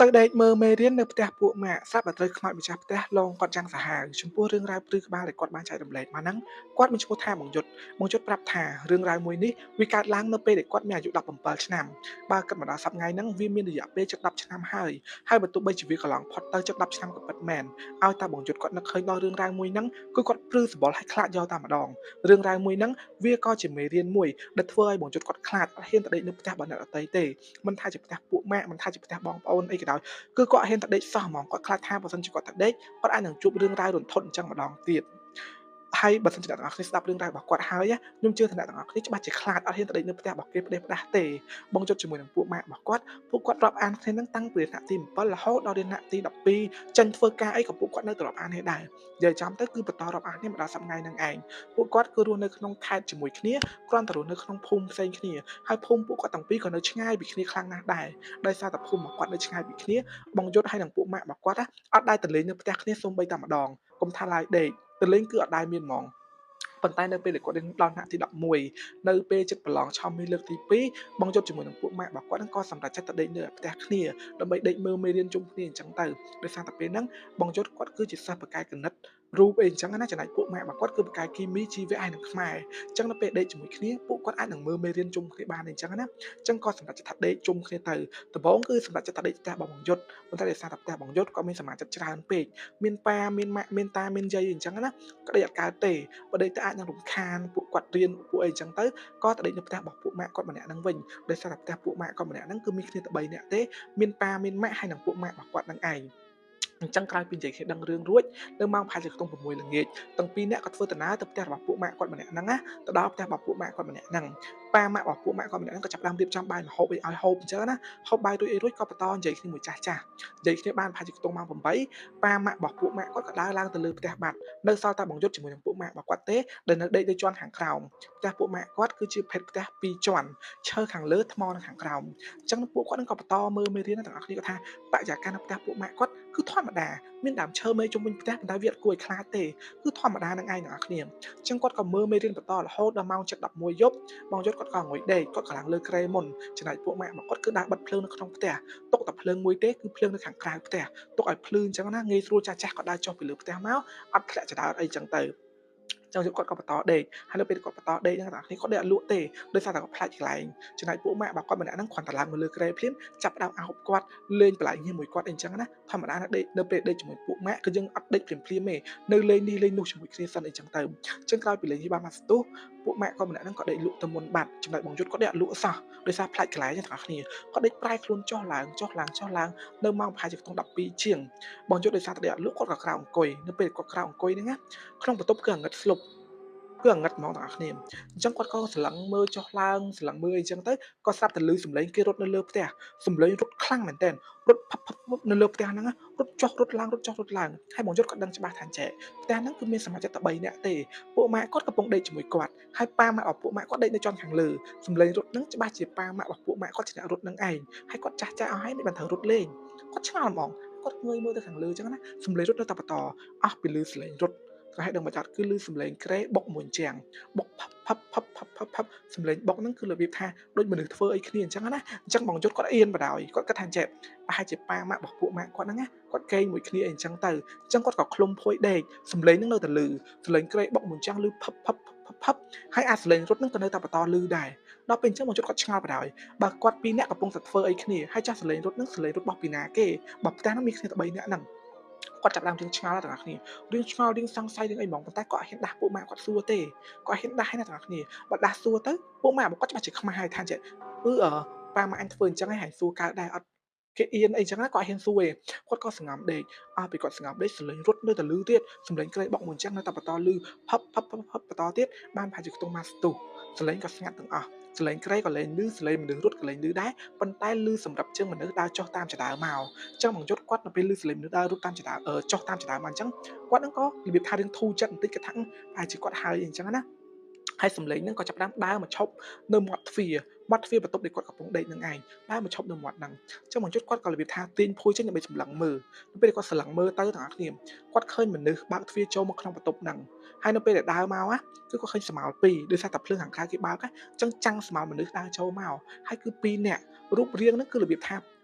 ទៅដេកមើលមេរៀននៅផ្ទះពួកម៉ាកស្រាប់តែត្រូវខ្មោចម្ចាស់ផ្ទះលងគាត់យ៉ាងសាហាវចំពោះរឿងរ៉ាវព្រឺក្បាលដែលគាត់បានចែករំលែកមកហ្នឹងគាត់មានឈ្មោះថាបងយុទ្ធបងយុទ្ធប្រាប់ថារឿងរ៉ាវមួយនេះវាកើតឡើងនៅពេលដែលគាត់មានអាយុ17ឆ្នាំបើគិតមកដល់សប្តាហ៍ថ្ងៃហ្នឹងវាមានរយៈពេលជិត10ឆ្នាំហើយហើយបើទោះបីជាវាកន្លងផុតទៅជិត10ឆ្នាំក៏ពិតមែនឲ្យតែបងយុទ្ធគាត់នឹកឃើញដល់រឿងរ៉ាវមួយហ្នឹងគឺគាត់ព្រឺសម្បុរឲ្យខ្លាចយកតែម្ដងរឿងរ៉ាវមួយហ្នឹងវាក៏ជាមេរៀនមួយដែលធ្វើឲ្យបងយុទ្ធគាត់ខ្លាចអត់ហ៊ានទៅដេកនៅផ្ទះរបស់អ្នកដទៃទេមិនថាជាផ្ទះពួកម៉ាកមិនថាជាផ្ទះបងប្អូនអីក៏ដោយគឺគាត់ហ៊ានទៅដេកសោះហ្មងគាត់ខ្លាចថាបើសិនជាគាត់ទៅដេកគាត់អាចនឹងជួបរឿងរ៉ាវរន្ធត់អញ្ចឹងម្ដងទៀតហើយបើសិនជាអ្នកទាំងអស់គ្នាស្ដាប់រឿងរ៉ាវរបស់គាត់ហើយខ្ញុំជឿថាអ្នកទាំងអស់គ្នាច្បាស់ជាខ្លាចអត់ហ៊ានទៅដេកនៅផ្ទះរបស់គេផ្ដេសផ្ដាស់ទេបងជុតជាមួយនឹងពួកម៉ាករបស់គាត់ពួកគាត់រាប់អានគ្នានឹងតាំងពីថ្នាក់ទី7រហូតដល់រៀនថ្នាក់ទី12ចេញធ្វើការអីក៏ពួកគាត់នៅតែរាប់អានគ្នាដែរនិយាយចំទៅគឺបន្តរាប់អានគ្នាមកដល់សប្តាហ៍ថ្ងៃហ្នឹងឯងពួកគាត់គឺរស់នៅក្នុងខេត្តជាមួយគ្នាគ្រាន់តែរស់នៅក្នុងភូមិផ្សេងគ្នាហើយភូមិពួកគាត់ទាំងពីរក៏នៅឆ្ងាយពីគ្នាខ្លាំងណាស់ដែរដោយសារតែភូមិរបស់គាត់នៅឆ្ងាយពីគ្នាបងយុទ្ធហើយនឹងពួកម៉ាករបស់គាត់អត់ដែលទៅលេងនៅផ្ទះគ្នាសូម្បីតែម្ដងកុំថាឡើយដេកទៅលេងគឺអត់ដែលមានហ្មងប៉ុន្តែនៅពេលដែលគាត់រៀនដល់ថ្នាក់ទី11នៅពេលចិត្តប្រឡងឆមាសលើកទី2បងយុទ្ធជាមួយនឹងពួកម៉ាករបស់គាត់ហ្នឹងក៏សម្រេចចិត្តទៅដេកនៅផ្ទះគ្នាដើម្បីដេកមើលមេរៀនជុំគ្នាអញ្ចឹងទៅដោយសារតែពេលហ្នឹងបងយុទ្ធគាត់គឺជាសិស្សបកាយគណិតរូបអីអញ្ចឹងណាចំណែកពួកម៉ាករបស់គាត់គឺបកាយគីមីជីវៈហើយនិងខ្មែរអញ្ចឹងនៅពេលដេកជាមួយគ្នាពួកគាត់អាចនឹងមើលមេរៀនជុំគ្នាបានអញ្ចឹងណាអញ្ចឹងក៏សម្រេចចិត្តថាដេកជុំគ្នាទៅដំបូងគឺសម្រេចចិត្តថាដេកផ្ទះបងយុទ្ធប៉ុន្តែដោយសារតែផ្ទះបងយុទ្ធក៏មានសមាជិកច្រើនពេកមានប៉ាមានម៉ាក់មានតាមានយាយអញ្ចឹងណាក៏ដេកអត់កើតទេបើដេកទៅអាចនឹងរំខានពួកគាត់រៀនពួកអីអញ្ចឹងទៅក៏ទៅដេកនៅផ្ទះរបស់ពួកម៉ាក់គាត់ម្នាក់ហ្នឹងវិញដោយសារតែផ្ទះពួកម៉ាក់គាត់ម្នាក់ហ្នឹងគឺមានគ្នាតែ3នាក់ទេមានប៉ាមានម៉ាក់ហើយនិងពួកម៉ាក់របស់គាត់ហ្នឹងឯងអញ្ចឹងក្រោយពីនិយាយគ្នាដឹងរឿងរួចនៅម៉ោងប្រហែលជាខ្ទង់6ល្ងាចទាំងពីរនាក់ក៏ធ្វើដំណើរទៅផ្ទះរបស់ពួកម៉ាក់គាត់ម្នាក់ហ្នឹងណាទៅដល់ផ្ទះរបស់ពួកម៉ាក់គាត់ម្នាក់ហ្នឹងប៉ាម៉ាក់របស់ពួកម៉ាក់គាត់ម្នាក់ហ្នឹងក៏ចាប់ផ្ដើមរៀបចំបាយម្ហូបអីឲ្យហូបអញ្ចឹងណាហូបបាយរួចអីរួចក៏បន្តនិយាយគ្នាមួយចាស់ចាស់និយាយគ្នាបានប្រហែលជាខ្ទង់ម៉ោង8ប៉ាម៉ាក់របស់ពួកម៉ាក់គាត់ក៏ដើរឡើងទៅលើផ្ទះបាត់នៅសល់តែបងយុទ្ធជាមួយនឹងពួកម៉ាក់របស់គាត់ទេដែលនៅដេកនៅជាន់ខាងក្រោមផ្ទះពួកម៉ាក់គាត់គឺជាភេទផ្ទះ2ជាន់ឈើខាងលើថ្មនៅខាងក្រោមអញ្ចឹងពួកគាត់នឹងក៏បន្តមើលមេរៀនទាំងអស់គ្នាគាត់ថាបរិយាកាសនៅផ្ទះពួកម៉ាក់គាត់គឺធម្មតាមានដើមឈើមេជុំវិញផ្ទះប៉ុន្តែវាអត់គួរឲ្យខ្លាចទេគឺធម្មតានឹងឯងទាំងអស់គ្នាអញ្ចឹងគាត់ក៏មើលមេរៀនបន្តរហូតដល់ម៉ោង7:11យប់បងយុទ្ធគាត់ក៏អង្គុយដេកគាត់ក៏ឡើងលើគ្រែមុនចំណែកពួកម៉ាក់របស់គាត់គឺដើរបិទភ្លើងនៅក្នុងផ្ទះទុកតែភ្លើងមួយទេគឺភ្លើងនៅខាងក្រៅផ្ទះទុកឲ្យភ្លឺអញ្ចឹងណាងាយស្រួលចាស់ចាស់ក៏ដើរចុះពីលើផ្ទះមកអត់ធ្លាក់ចដើអីចឹងទៅចឹងគាត់ក៏បន្តដេកហើយនៅពេលគាត់បន្តដេកហ្នឹងទាំងគ្នាគាត់ដេកអត់លក់ទេដោយសារតែគាត់ផ្លាច់កន្លែងចំណែកពួកម៉ាក់របស់គាត់ម្នាក់ហ្នឹងគ្រាន់តែឡើងមកលើគ្រែភ្លាមចាប់ដើមអោបគាត់លេងបន្លែញៀមួយគាត់អីចឹងណាធម្មតាណាដេកនៅពេលដេកជាមួយពួកម៉ាក់គឺយើងអត់ដេកភ្លាមភ្លាមទេនៅលេងនេះលេងនោះជាមួយគ្នាសិនអីចឹងទៅចឹងក្រោយពីលេងនេះបានមកស្ទុះពួកម៉ាក់គាត់ម្នាក់ហ្នឹងក៏ដេកលក់ទៅមុនបាត់ចំណែកបងយុទ្ធគាត់ដេកអត់លក់សោះដោយសារផ្លាច់កន្លែងទាំងអស់គ្នាគាត់ដេកប្រែខ្លួនចុះឡើងចុះឡើងចុះឡើងនៅម៉ោងប្រហែលជាខ្ទង់12ជាងបងយុទ្ធដោយសារតែដេកអត់លក់គាត់ក៏ក្រោកអង្គុយនៅពេលគាត់ក្រោកអង្គុយហ្នឹងណាក្នុងបន្ទប់គឺងឹតស្លុបគឺងឹតហ្មងទាំងអស់គ្នាអញ្ចឹងគាត់ក៏ស្រឡឹងមើលចុះឡើងស្រឡឹងមើលអីចឹងទៅក៏ស្រាប់តែឮសំឡេងគេរត់នៅលើផ្ទះសំឡេងរត់ខ្លាំងមែនទែនរត់ផឹបផឹបនៅលើផ្ទះហ្នឹងរត់ចុះរត់ឡើងរត់ចុះរត់ឡើងហើយបងយុទ្ធក៏ដឹងច្បាស់ថាចេះផ្ទះហ្នឹងគឺមានសមាជិកតែ3នាក់ទេពួកម៉ាក់គាត់កំពុងដេកជាមួយគាត់ហើយប៉ាម៉ាក់របស់ពួកម៉ាក់គាត់ដេកនៅជាន់ខាងលើសំឡេងរត់ហ្នឹងច្បាស់ជាប៉ាម៉ាក់របស់ពួកម៉ាក់គាត់ជាអ្នករត់ហ្នឹងឯងហើយគាត់ចាស់ចាស់អស់ហើយមិនបានត្រូវរត់លេងគាត់ឆ្ងល់ហ្មងគាត់ងើយមើលទៅខាងលើចឹងណាសំឡេងរត់នៅតែបន្តអស់ពីឮសំឡេងរត់ក៏ឲ្យដឹងមកចាត់គឺឮសំឡេងក្រែបុកមួយជាងបុកផឹបផឹបផឹបផឹបផឹបផឹបសំឡេងបុកហ្នឹងគឺរបៀបថាដូចមនុស្សធ្វើអីគ្នាអញ្ចឹងណាអញ្ចឹងបងយុទ្ធគាត់អៀនបដ ாய் គាត់គិតថាចេះប្រហែលជាប៉ាម៉ាក់របស់ពួកម៉ាក់គាត់ហ្នឹងណាគាត់កេងមួយគ្នាអីអញ្ចឹងទៅអញ្ចឹងគាត់ក៏ឃ្លុំភួយដេកសំឡេងហ្នឹងនៅតែឮសំឡេងក្រែបុកមួយជាងឮផឹបផឹបផឹបផឹបហើយអាសំឡេងរត់ហ្នឹងក៏នៅតែបន្តឮដែរដល់ពេលអញ្ចឹងបងយុទ្ធគាត់ឆ្ងល់បដ ாய் បើគាត់ពីរនាក់កំពុងតែធ្វើអីគ្នាហើយចាស់សំឡេងរត់ហ្នឹងសំឡេងរត់របស់ពីណាគេបើផ្ទះហ្នឹងមានគ្នាតែ3នាក់ហ្នឹងគាត់ចាប់ដើមរឿងឆ្ងល់ទាំងអស់គ្នារឿងឆ្ងល់រឿងសង្ស័យរឿងអីហ្មងប៉ុន្តែគាត់អត់ហ៊ានដាស់ពួកម៉ាក់គាត់សួរទេគាត់ហ៊ានដាស់ឯណាទាំងអស់គ្នាបើដាស់សួរទៅពួកម៉ាក់គាត់ច្បាស់ជាខ្មាស់ហើយថាចេះអឺប៉ាម៉ាក់អញធ្វើអញ្ចឹងហើយសួរកើតដែរអត់គេអៀនអីចឹងណាគាត់ហ៊ានសួរឯងគាត់ក៏សង្ងំដេកអស់ពីគាត់សង្ងំដេកសំឡេងរត់នៅតែលឺទៀតសំឡេងក្រែបុកមួយអញ្ចឹងនៅតែបន្តលឺផឹបផឹបផឹបផឹបបន្តទៀតបានប្រហែលជាខ្ទង់ម៉ាស្ទុះសំឡេងក៏ស្ងាត់ទាំងអស់សំឡេងក្រែក៏លែងលឺសំឡេងមនុស្សរត់ក៏លែងលឺដែរប៉ុន្តែលឺសម្រាប់ជើងមនុស្សដើរចុះតាមចដើមកអញ្ចឹងបងយុទ្ធគាត់នៅពេលលឺសំឡេងមនុស្សដើររត់តាមចដើចុះតាមចដើមកអញ្ចឹងគាត់នឹងក៏របៀបថារឿងធូរចិត្តបន្តិចគាត់ថាប្រហែលជាគាត់ហើយអញ្ចឹងណាហើយសំឡេងហ្នឹងក៏ចាប់ផ្ដើមដើរមកឈប់នៅមាត់ទ្វារមាត់ទ្វារបន្ទប់ដែលគាត់កំពុងដេកនឹងឯងដើរមកឈប់នៅមាត់ហ្នឹងអញ្ចឹងបងយុទ្ធគាត់ក៏របៀបថាទាញភួយចេញដើម្បីសម្លឹងមើលនៅពេលគាត់សម្លឹងមើលទៅទាំងអស់គ្នាគាត់ឃើញមនុស្សបើកទ្វារចូលមកក្នុងបន្ទប់ហ្នឹងហើយនៅពេលដែលដើរមកណាគឺគាត់ឃើញស្មោលពីរដោយសារតែភ្លើងខាងក្រៅគេបើកអញ្ចឹងចាំងស្មោលមនុស្សដើរចូលមកហើយគឺពីរនាក់រូបរាងហ្នឹងគឺរបៀបថា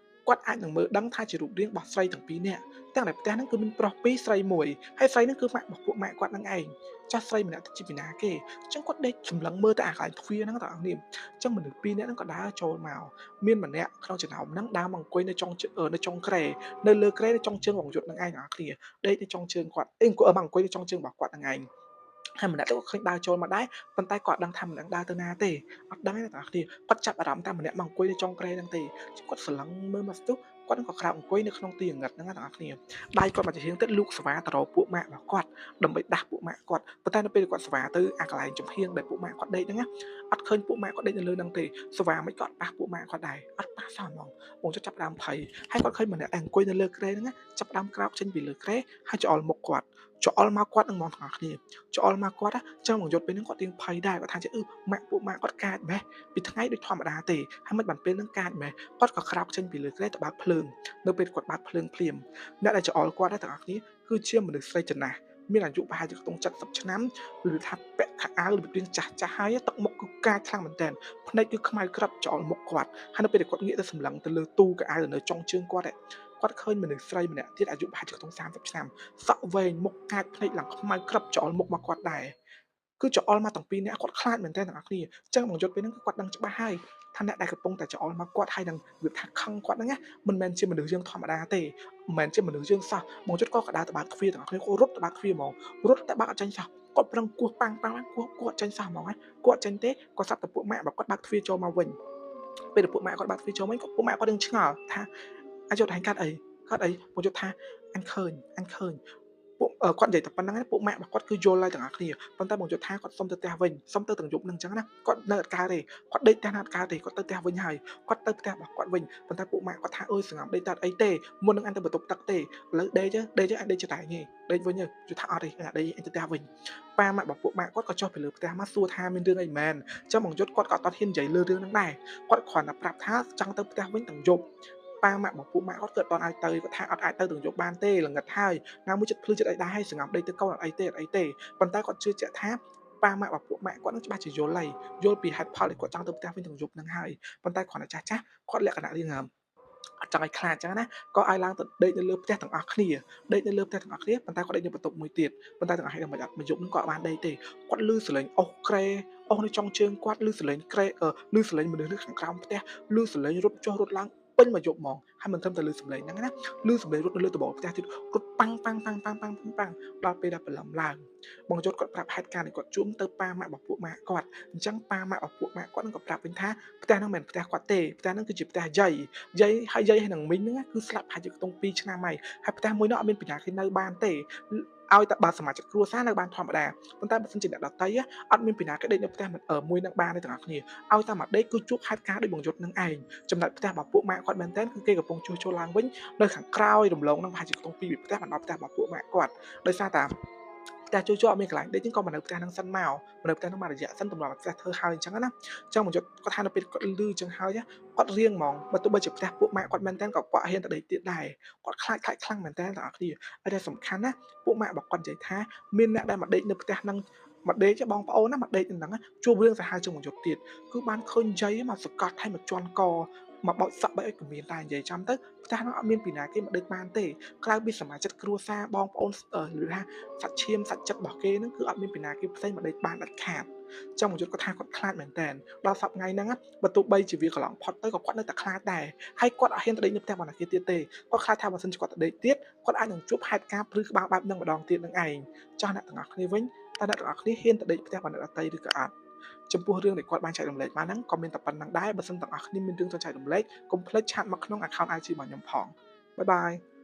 គាត់អាចនឹងមើលដឹងថាជារូបរាងរបស់ស្រីទាំងពីរនាក់ទាំងដែលផ្ទះហ្នឹងគឺមានប្រុសពីរស្រីមួយហើយស្រីហ្នឹងគឺម៉ាក់របស់ពួកម៉ាក់គាត់ហ្នឹងឯងចាស់ស្រីម្នាក់ទៅជាពីណាគេអញ្ចឹងគាត់ដេកសម្លឹងមើលទៅអាកន្លែងទ្វារហ្នឹងទាំងអស់គ្នាអញ្ចឹងមនុស្សពីរនាក់ហ្នឹងក៏ដើរចូលមកមានម្នាក់ក្នុងចំណោមហ្នឹងដើរមកអង្គុយនៅចុងនៅចុងគ្រែនៅលើគ្រែនៅចុងជើងបងយុទ្ធហ្នឹងឯងទាំងអស់គ្នាដេកនៅចុងជើងគាត់អេអង្គុយមកអង្គុយនៅចុងជើងរបស់គាត់ហ្នឹងឯងហើយម្នាក់ទៅក៏ឃើញដើរចូលមកដែរប៉ុន្តែគាត់ដឹងថាម្នាក់ដើរទៅណាទេអត់ដឹងទេទាំងអស់គ្នាគាត់ចាប់អារម្មណ៍ថាម្នាក់មកអង្គុយនៅចុងគ្រែហ្នឹងទេគាត់ស្រឡឹងមើលមកស្ទុះគាត់ក៏ក្រោកអង្គុយនៅក្នុងទីងងឹតហ្នឹងទាំងអស់គ្នាដៃគាត់មកជាហៀងទៅលូកស្វាទៅរកពួកម៉ាក់របស់គាត់ដើម្បីដាស់ពួកម៉ាក់គាត់ប៉ុន្តែនៅពេលគាត់ស្វាទៅអាកន្លែងចំហៀងដែលពួកម៉ាក់គាត់ដេកហ្នឹងអត់ឃើញពួកម៉ាក់គាត់ដេកនៅលើហ្នឹងទេស្វាមិនគាត់ប៉ះពួកម៉ាក់គាត់ដែរអត់ប៉ះសោះហ្មងបងចុះចាប់ដើមភ័យហើយគាត់ឃើញម្នាក់អង្គុយនៅលើគ្រែហ្នឹងចាប់ដើមក្រោកចេញពីលើគ្រែហើយច្អល់មុខគាត់ច្អល់មកគាត់នឹងហ្មងទាំងអស់គ្នាច្អល់មកគាត់ចឹងបងយុទ្ធពេលហ្នឹងគាត់ទៀងភ័យដែរគាត់ថាជាអឺម៉ាក់ពួកម៉ាក់គាត់កាចម៉េះពីថ្ងៃដូចធម្មតាទេហើយមិនបានពេលហ្នឹងកាចម៉េះគាត់ក៏ក្រោកចេញពីលើគ្រែទៅបើកភ្លើងនៅពេលគាត់បើកភ្លើងភ្លាមអ្នកដែលច្អល់គាត់ដែរទាំងអស់គ្នាគឺជាមនុស្សស្រីចំណាស់មានអាយុប្រហែលជាខ្ទង់70ឆ្នាំឬថាពាក់ខោអាវរបៀបរាងចាស់ចាស់ហើយទឹកមុខគឺកាចខ្លាំងមែនទែនភ្នែកគឺខ្មៅក្រឹបច្អល់មុខគាត់ហើយនៅពេលដែលគាត់ងាកទៅសម្លឹងទៅលើទូកៅអៅនៅចុងជើងគាត់គាត់ឃើញមនុស្សស្រីម្នាក់ទៀតអាយុប្រហែលជាខ្ទង់30ឆ្នាំសក់វែងមុខកាចភ្នែកឡើងខ្មៅក្រឹបច្អល់មុខមកគាត់ដែរគឺច្អល់មកទាំងពីរនាក់គាត់ខ្លាចមែនទែនទាំងអស់គ្នាអញ្ចឹងបងយុទ្ធពេលហ្នឹងគឺគាត់ដឹងច្បាស់ហើយថាអ្នកដែលកំពុងតែច្អល់មកគាត់ហើយនឹងវាថាខឹងគាត់ហ្នឹងណាមិនមែនជាមនុស្សយើងធម្មតាទេមិនមែនជាមនុស្សយើងសោះបងយុទ្ធក៏កដាទៅបើកទ្វារទាំងអស់គ្នាគាត់រត់ទៅបើកទ្វារហ្មងរត់តែបើកអត់ចេញសោះគាត់ប្រឹងគោះប៉ាំងប៉ាំងគោះគាត់ចេញសោះហ្មងគាត់ចេញទេគាត់សាប់តែពួកម៉ាក់បើគាត់បើកទ្វារចូលមកវិញពេលដែលពួកម៉ាក់គាត់បើកទ្វារចូលវិញពួកម៉ាក់គាត់នឹងឆ្ងល់ថាអាយុតែកាត់អីគាត់អីបងយុទ្ធថាអញឃើញអញឃើញពួកគាត់និយាយតែប៉ុណ្្នឹងពួកម៉ាក់របស់គាត់គឺយល់ហើយទាំងអស់គ្នាប៉ុន្តែបងយុទ្ធថាគាត់សុំទៅផ្ទះវិញសុំទៅទាំងយប់នឹងអញ្ចឹងណាគាត់នៅអត់កើតទេគាត់ដេកផ្ទះណាអត់កើតទេគាត់ទៅផ្ទះវិញហើយគាត់ទៅផ្ទះរបស់គាត់វិញប៉ុន្តែពួកម៉ាក់គាត់ថាអើយសង្ងំដេកតែអីទេមុននឹងអញទៅបន្ទប់ទឹកទេឥឡូវដេកដេកអញដេកចតែងដេកវិញយុទ្ធថាអត់ទេអញដេកអញទៅផ្ទះវិញប៉ាម៉ាក់របស់ពួកម៉ាក់គាត់ក៏ចុះពីលើផ្ទះមកសួរថាមានរឿងអីមែនអញ្ចឹងបងយុទ្ធគាត់ក៏អត់ហ៊ាននិយាយលើរឿងហ្នឹងដែរគាត់គ្រាន់តែប្រាប់ថាចង់ទៅផ្ទះវិញទាំងយប់ប៉ាម៉ាក់របស់ពួកម៉ាក់គាត់គឺអត់តឲ្យទៅគាត់ថាអត់អាចទៅទាំងយប់បានទេល្ងិតហើយណាមួយចិត្តភ្លឺចិត្តអីដែរហើយសង្ងំដេកទៅកូនអត់អីទេអត់អីទេប៉ុន្តែគាត់ជឿជាក់ថាប៉ាម៉ាក់របស់ពួកម៉ាក់គាត់នឹងច្បាស់ជាយល់ហើយយល់ពីហេតុផលដែលគាត់ចង់ទៅផ្ទះវិញទាំងយប់នឹងហើយប៉ុន្តែគ្រាន់តែចាស់ចាស់គាត់លក្ខណៈរៀងអត់ចង់ឲ្យខ្លាចចឹងណាក៏ឲ្យឡើងទៅដេកនៅលើផ្ទះទាំងអស់គ្នាដេកនៅលើផ្ទះទាំងអស់គ្នាប៉ុន្តែគាត់ដេកនៅបន្ទប់មួយទៀតប៉ុន្តែទាំងអស់គ្នាមិនអត់មួយយប់នឹងគាត់បានដេកទេគាត់លឺសលេងអុសក្រែអុសនៅចុងជើងគាត់លឺសលេងក្រែលឺសលេងមនុស្សនៅខាងក្រោមផ្ទះលឺសលេងរត់ចុះរត់ឡើងពេញមួយយប់ហ្មងហើយមិនត្រឹមតែលឺសំឡេងហ្នឹងណាលឺសំឡេងរត់នៅលើដំបូលផ្ទះទៀតរត់ប៉ាំងប៉ាំងប៉ាំងប៉ាំងប៉ាំងប៉ាំងដល់ពេលដែលព្រលឹមឡើងបងយុទ្ធគាត់ប្រាប់ហេតុការណ៍ដែលគាត់ជួមទៅប៉ាម៉ាក់របស់ពួកម៉ាក់គាត់អញ្ចឹងប៉ាម៉ាក់របស់ពួកម៉ាក់គាត់នឹងក៏ប្រាប់វិញថាផ្ទះហ្នឹងមិនមែនផ្ទះគាត់ទេផ្ទះហ្នឹងគឺជាផ្ទះយាយយាយហើយយាយហើយនឹងមីងហ្នឹងគឺស្លាប់ប្រហែលជាខ្ទង់2ឆ្នាំហើយហើយផ្ទះមួយនោះអត់មានបញ្ញាគេនៅបានទេឲ្យតែបើសមាជិកគ្រួសារនៅបានធម្មតាប៉ុន្តែបើសិនជាអ្នកដទៃអត់មានពីណាគេដេកនៅផ្ទះមួយនឹងបានទេទាំងអស់គ្នាឲ្យតែមកដេកគឺជួបហេតុការណ៍ដូចបងយុទ្ធនឹងឯងចំណែកផ្ទះរបស់ពួកម៉ាក់គាត់មែនតើគឺគេកំពុងជួសជុលឡើងវិញនៅខាងក្រោយរំលងនឹងប្រហែលជាខ្ទង់2ផ្ទះបានដល់ផ្ទះរបស់ពួកម៉ាក់គាត់ដោយសារតែផ្ទះជួយៗអត់មានកន្លែងដេកចឹងក៏មកនៅផ្ទះហ្នឹងសិនមកនៅផ្ទះហ្នឹងមករយៈសិនតម្រាំផ្ទះធ្វើហើយអញ្ចឹងណាអញ្ចឹងមកយុទ្ធគាត់ថានៅពេលគាត់លឺអញ្ចឹងហើយគាត់រៀងហ្មងបើទោះបីជាផ្ទះពួកម៉ាក់គាត់មែនតើក៏គាត់ហ៊ានទៅដេកទៀតដែរគាត់ខ្លាចខ្លាចខ្លាំងមែនតើទាំងអស់គ្នាហើយតែសំខាន់ណាពួកម៉ាក់របស់គាត់និយាយថាមានអ្នកដែលមកដេកនៅផ្ទះហ្នឹងមកដេកបងប្អូនណាមកដេកហ្នឹងជួបរឿងសាហាវជាងមកយុទ្ធទៀតគឺបានឃើញយាយមកសកត់ឲ្យមកជន់កមកបោចសក់បីឲ្យក៏មានតែនិយាយចំទៅផ្ទះហ្នឹងអត់មានពីណាគេមកដេកបានទេក្រៅពីសមាជិកគ្រួសារបងប្អូនឬថាសាច់ឈាមសាច់ចិត្តរបស់គេហ្នឹងគឺអត់មានពីណាគេផ្សេងមកដេកបានដាច់ខាតចង់មកយុទ្ធគាត់ថាគាត់ខ្លាចមែនតើដល់សប្តាហ៍ថ្ងៃហ្នឹងបើទោះបីជាវាកន្លងផុតទៅក៏គាត់នៅតែខ្លាចដែរហើយគាត់អត់ហ៊ានទៅដេកនៅផ្ទះរបស់ណាគេទៀតទេគាត់ខ្លាចថាបើសិនជាគាត់ទៅដេកទៀតគាត់អាចនឹងជួបហេតុការណ៍ព្រឺក្បាលបែបហ្នឹងម្ដងទៀតនឹងឯងចោះអ្នកទាំងអស់គ្នាវិញតើអ្នកទាំងអស់គ្នាហ៊ានទៅដេកផ្ទះរបស់អ្នកដទៃឬក៏អត់ចំពោះរឿងដែលគាត់បានចែករំលែកបានហ្នឹងក៏មានតែប៉ុណ្្នឹងដែរបើសិនទាំងអស់គ្នាមានរឿងចង់ចែករំលែកកុំភ្លេចឆាតមកក្នុង account IG របស់ខ្ញុំផងបាយបាយ។